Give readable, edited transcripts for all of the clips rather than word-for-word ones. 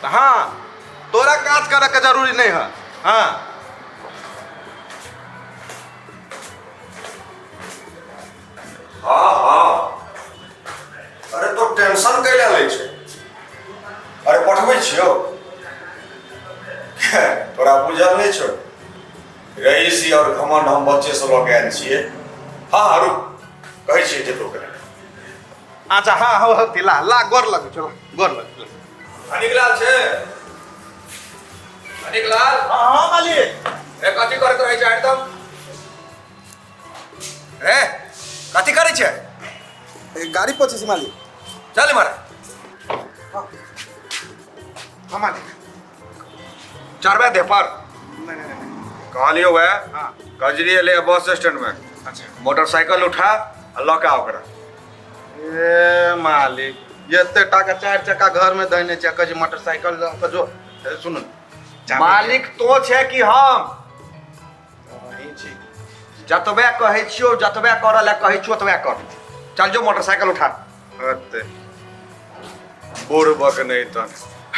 हाँ, तोरा काज करे के जरूरी नहीं है। हाँ हाँ हाँ, अरे तो टेंशन कैला लै छै? अरे पठबै छियौ, तोरा बुझल नहि छौ, रईसी और घमंड हम बच्चे से लऽ के आयल छियै। हाँ हाँ, रुक, कहै छियै जेतो कने। अच्छा, हाँ हाँ हाँ, ला ला, गोर लग चलो, गोर लग। अनिक लाल छै? अनिक लाल? हाँ हाँ मालिक। ए, कथी करैत रहै छै हरदम? ए, कथी करै छै? ए, गाड़ी पोछै छी मालिक। चल इम्हर। हाँ मालिक। चढ़बै दे पर? नहीं नहीं नहीं। कहलियौ वएह। हाँ। कजरी एलै बस स्टैंड में। अच्छा। मोटरसाइकिल उठा आ लऽ के आ ओकरा। ए मालिक, एते टाका चारि चक्का घर में धैने छै, कहै छै मोटरसाइकिल लऽ कऽ जो। ए, सुनू ने, मालिक तो छै कि हम? अहीं छी। जतबे कहै छियौ, जतबे करऽ लए कहै छियौ ओतबे कर। चल जो, मोटरसाइकिल उठा। अते बुड़बक नहि तन।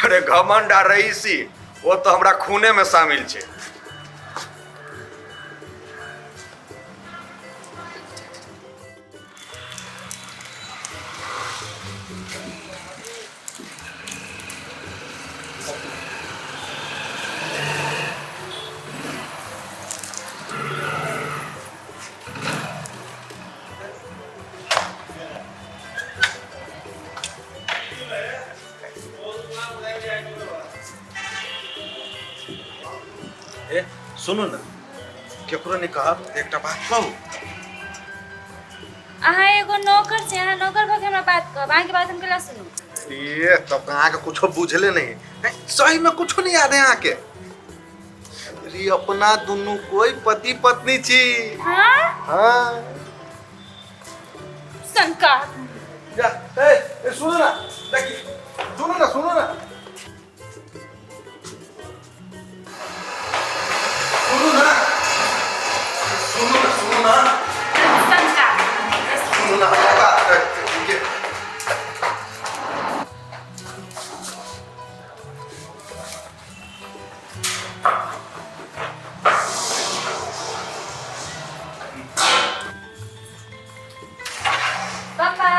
अरे घमंड आ रईसी ओ तऽ हमरा खूने में शामिल छै। ए सुनू ने, केकरो नहि कहब, एकटा बात कहू। अहाँ एगो नौकर छै, अहाँ नौकर भऽ के हमरा बात कहब? अहाँके बात हम केला सुनू? ये तब तऽ अहाँके कुछो बुझले नहीं है। सही में कुछो नहीं याद है अहाँके। अरे अपना दुनू कोई पति पत्नी छी। हाँ? हाँ। शंका। जा, ए, ए सुनो ना, देखिए, सुनो ना, सुनो ना, सुनो ना, सुनो ना, सुनो ना। शंका। सुनो ना, हमरा बात के पापा।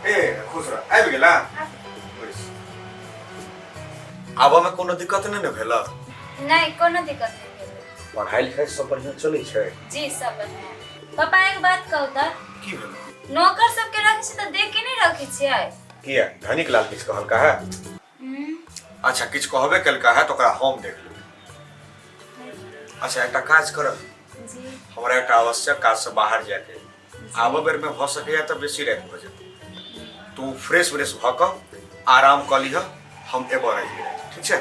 ए, खुश रह, आबि गेला? बैस। आबऽ में कोनो दिक्कत नहि ने भेल? नहीं, कोनो दिक्कत नहीं भेल। पढ़ाई लिखाई सब बढ़िया चलै छै? जी, सब बढ़िया। पापा, एक बात कहू तऽ? की भेल? नौकर सबके रखै छी तऽ देख के नहीं रखै छियै? किया, धनिक लाल किछु कहलका है? अच्छा, किछु कहबे केलका है तऽ ओकरा हम देख लेबै। अच्छा, एकटा काज करब? जी। हमरा एकटा आवश्यक काज से बाहर जायके, आबऽ बेर में भऽ सकैया तऽ बेसी राति भऽ जेतै। तू फ्रेश व्रेश भऽ कऽ आराम कऽ लिह, हम एबऽ राति बिराति, ठीक छै?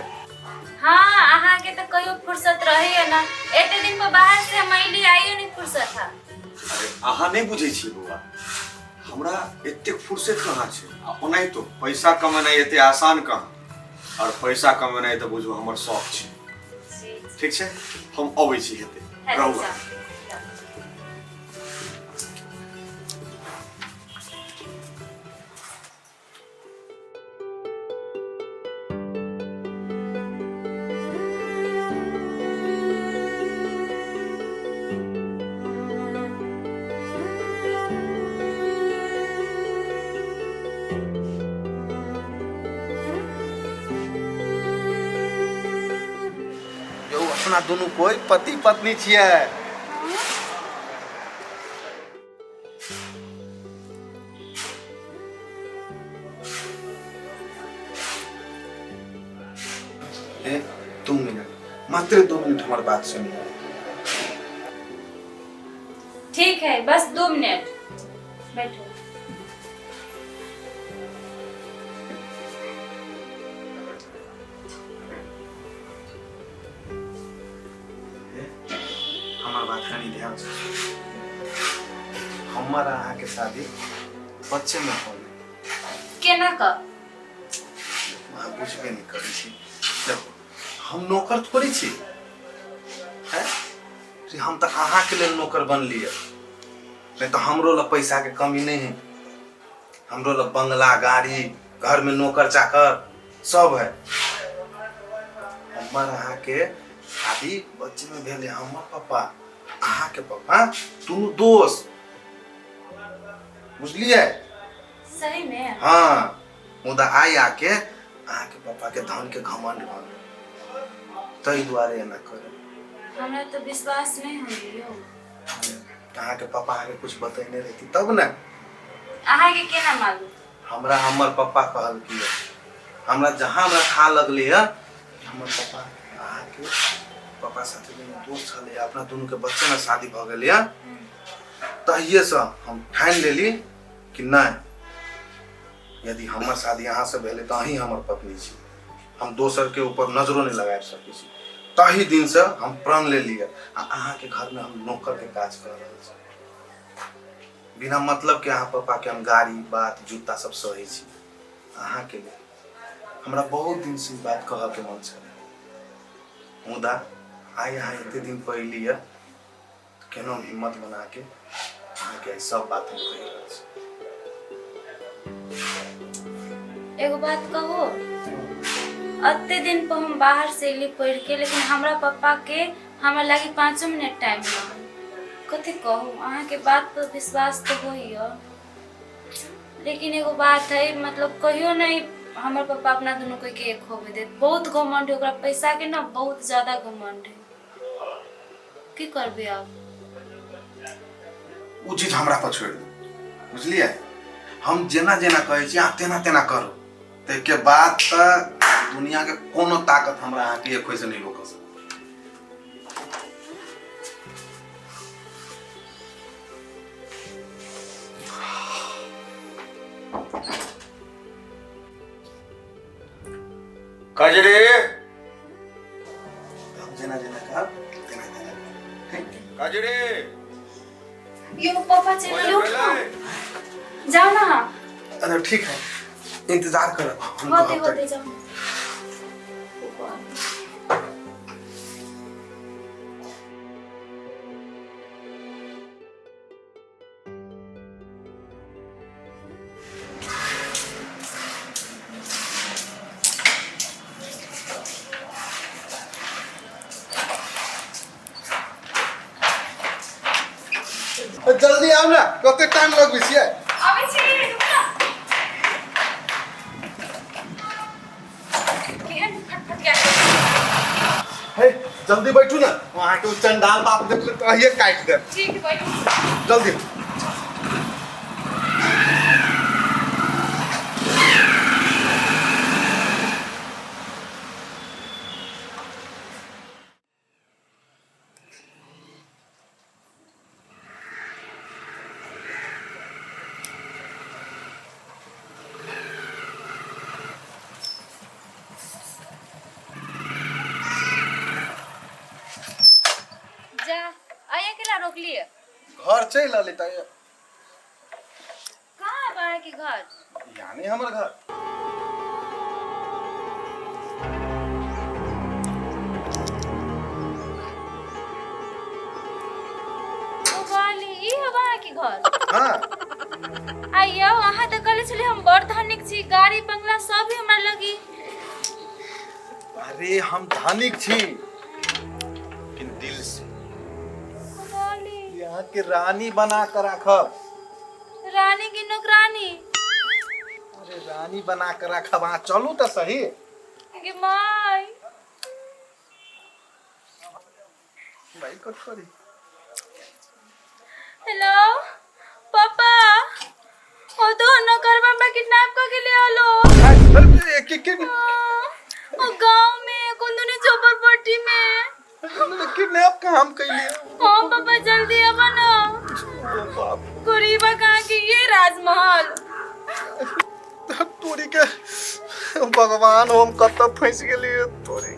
हाँ, अहाँके तऽ कहियो फुर्सत रहैया ना। एते दिन पर बाहर से हम अइली, आइयो नहीं फुर्सत है। अरे अहाँ नहि बुझै छियै बौआ, हमरा एतेक फुर्सत कहाँ छै? आ ओनाहितो पैसा कमेनाइ एते आसान कहाँ? और पैसा कमेनाइ तऽ बुझू हमर शौक छै। जी। ठीक छै, हम अबै छी, हेतै रहू। अच्छा। यौ, अपना दुनू कोई पति पत्नी छियै। ए, 2 मिनट, मात्र 2 मिनट हमर बात सुनिए। ठीक है, बस 2 मिनट बैठो। हमर बात कनी ध्यान से सुनू। हमर अहाँके शादी बच्चे में हो गेल। केना कऽ? अहाँ बुझबे नहि करै छी। देखो, हम नौकर थोड़ी छी हैं? रे, हम तऽ अहाँके लेल नौकर बनलियै, नहीं तऽ हमरो लग पैसा के कमी नहीं है। हमरो लग बंगला, गाड़ी, घर में नौकर चाकर सब है। हमर अहाँके शादी बच्चे में भेलै। हमर पापा अहाँके पापा दुनू दोस्त, बुझलियै? सही में? हाँ, मुदा आइ आके अहाँके पापा के धन के घमंड भऽ गेल, ताहि दुआरे एना करे। हमरा तऽ विश्वास नहीं होइए यौ। अहाँके पापा अहाँके कुछ बतेने रहती तब ने। अहाँके केना मालूम? हमरा हमर पप्पा कहलकी है, हमरा जहाँ हमरा था लगले है कि हमर पप्पा अहाँके पापा साथे दुनू दोस्त छलै, अपना दुनू के बच्चे में शादी भऽ गेल है, तहिए से हम ठानि लेली कि नहीं, यदि हमर शादी अहाँ से भेलै तऽ अहीं हमर पत्नी छी, हम दोसर के ऊपर नजरो नहीं लगा सकै छी। तही दिन से हम प्रण ले लिए आ अहाँके घर में हम नौकर के काज कर रहल छी। बिना मतलब के अहाँ पापा के हम गाड़ी बात जूता सब सहै छी अहाँके लेल। हमरा बहुत दिन से ई बात कहऽ के मन छलै, मुदा आइ अहाँ एते दिन पहिले यऽ केना हम हिम्मत बना के अहाँके आइ सब बात हम कहि रहल छी। एगो बात कहू, अते दिन पर हम बाहर से एली पढ़ के, लेकिन हमरा पप्पा के हमरा लागी 5 मिनट टाइम न। कथी कहू, अहाँके बात पर विश्वास तो होइए, लेकिन एगो बात है, मतलब कहियो नहीं हमर पप्पा अपना दुनू कोई के एक होबे देत। बहुत घमंड है ओकरा, पैसा के ना बहुत ज्यादा घमंड है। की करबे आब? उ चीज हमरा पर छोड़ि दू, बुझलियै? हम जेना जेना कहै छी अहाँ तेना तेना करू, ताहिके बाद तऽ दुनिया के कोनो ताकत हमरा अहाँके एक होइसँ नहि रोकऽ सकत। कजरी, हम जेना जेना कहब तेना तेना करू। कजरी, यो पापा चलि गेलै, उठो जाओ ना। अरे ठीक है, इंतजार करब हम। होते कहब होते जाओ। जल्दी आउ ना, कते टाइम लगबै छियै? आबै छी, रुक ना। केहन फटफट गया। हे जल्दी बैठू ना, अहाँके ओ चंडाल बाप देखले तऽ अहिए काटि देब। ठीक बैठू। जल्दी। जा आइ अकेला रोकलिए? घर चलि अलै तऽ। कहाँ बा अहाँके घर? यानी हमर घर। ओ बाली, ई हवा अहाँके घर? हाँ। आइयो अहाँ तऽ कहले छलियै हम बड़ धनिक छी, गाड़ी बंगला सब ही हमरा लगी। अरे हम धनिक छी लेकिन दिल से। ओ बाली, यहाँ के रानी बना कर राखब। रानी की नौकरानी? अरे रानी बना कर राखब, अहाँ चलू तऽ सही। गे माय। भाई कट करी। हेलो पापा, ओ तो नौकरवा हमरा किडनैप कर के ले आलो। अरे, के ओ गांव में कुंदनी झोपड़पट्टी में। किडनैप का हम कैलिए? हाँ पापा, जल्दी आवा ना। बाप। गरीबा कहाँ के ये राजमहल। तोरी के भगवान, हम कतऽ फंसि गेलियै तोरी।